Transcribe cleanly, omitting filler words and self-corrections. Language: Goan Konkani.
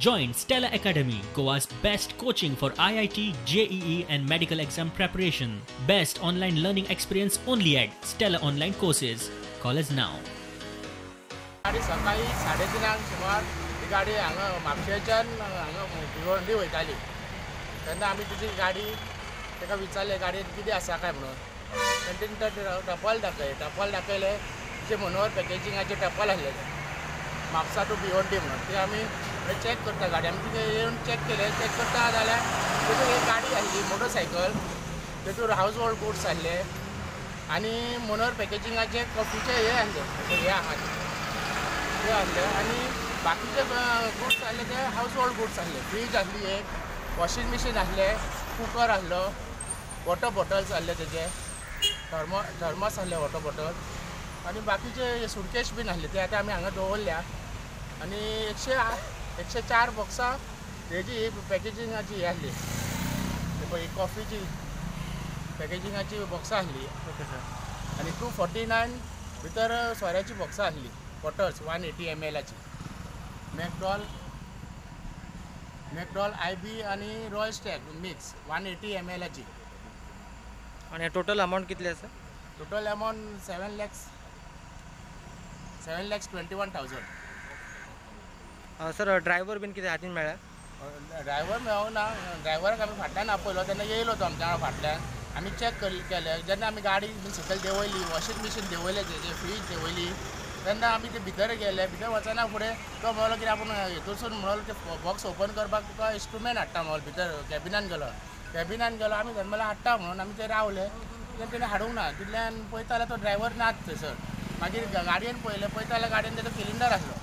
Join Stella Academy, Goa's best coaching for IIT, JEE and medical exam preparation. Best online learning experience only at Stella Online Courses. Call us now. गाडी सकाळी 3:30 सुमार ही गाडी हांगा म्हापशेच्यान हांगा भिवंडी वयताली. तेन्ना आमी तिची गाडी ताका विचारलें गाडयेन कितें आसा काय म्हणून. तेणें तें टपाल दाखयलें. टपाल दाखयलें तिचें मनोहर पॅकेजिंगाचें टपाल आसलेलें म्हापसा टू भिवंडी म्हणून. ते आमी चॅक करता गाडी आमी तिथे येवन चॅक केलें. चॅक करता जाल्यार तितून एक गाडी आसली मोटरसायकल, तितून हावज होल्ड गुड्स आसले आनी मनोहर पॅकेजिंगाचे कॉफीचे हे आसले, हे आहा ते आसले आनी बाकीचे गुड्स आसले ते हावज होल्ड गुड्स आसले. फ्रीज आसली एक, वॉशिंग मशीन आसलें, कुकर आसलो, वॉटर बॉटल्स आसले, तेजे थर्मस आसले वॉटर बॉटल आनी बाकीचे सुटकेश बीन आसले. ते आतां आमी हांगा दवरल्या आनी 104 बॉक्सां हेजी पॅकेजिंगाची ही आसली, पळय कॉफीची पॅकेजिंगाची बॉक्सां आसली. Okay sir. आनी 249 भितर सोऱ्याची बॉक्सां आसली, बॉटल्स 180 ml. McDowell IB आनी रॉयल स्टॅग मिक्स 180 ml. आनी टोटल अमावंट कितली आसा? Total amount 7,21,000. Sir driver बीन कितें हातीन मेळ्ळा? ड्रायव्हर मेळोंक ना. ड्रायव्हराक आमी फाटल्यान आपयलो तेन्ना येयलो तो आमच्या वांगडा फाटल्यान. आमी चॅक केलें जेन्ना आमी गाडी सकयल देंवयली, वॉशिंग मशीन देंवयलें, तेजें फ्रीज देंवयली, तेन्ना आमी ते भितर गेले. भितर वचना फुडें तो म्हणलो कितें आपूण हितूरसून म्हणलो ते बॉक्स ओपन करपाक तुका इंस्ट्रुमेंट हाडटा म्हणलो. भितर कॅबिनान गेलो, कॅबिनान गेलो आमी थंय म्हणल्यार हाडटा म्हणून आमी ते रावले. तेणें तेणें हाडूंक ना. तितल्यान पळयता जाल्यार तो ड्रायव्हर नाच थंयसर. मागीर गाडयेन पळयलें, पळयता जाल्यार गाडयेन तेजो सिलिंडर आसलो.